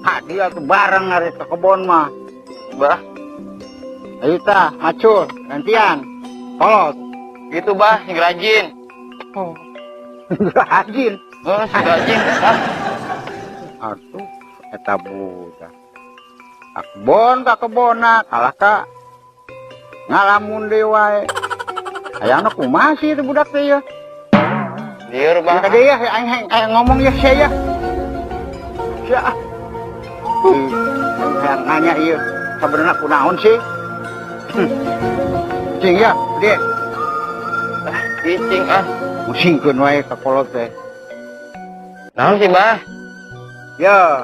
Ha, dia tuh bareng ari ke kebon mah. Bah, Ayo tah, macul, gantian. Kolot. Gitu, Bah, sing rajin. Oh. Rajin. Oh, sing rajin. Ah, Aduh, eta budak. Ka kebon, ka kebonna, kalah ka ngalamun deui wae. Hayangna kumaha sih itu budak teh ya? Lieur, Bah. Ya kade ya, aing aing aing ngomong ya sia ya. Sia ah. Aing hayang nanya ieu, sabenerna kunaon sih? Cing ya, dia Ah, cicing ah. Musingkeun wae ka kolot teh. Naon sih, Bah? Ya.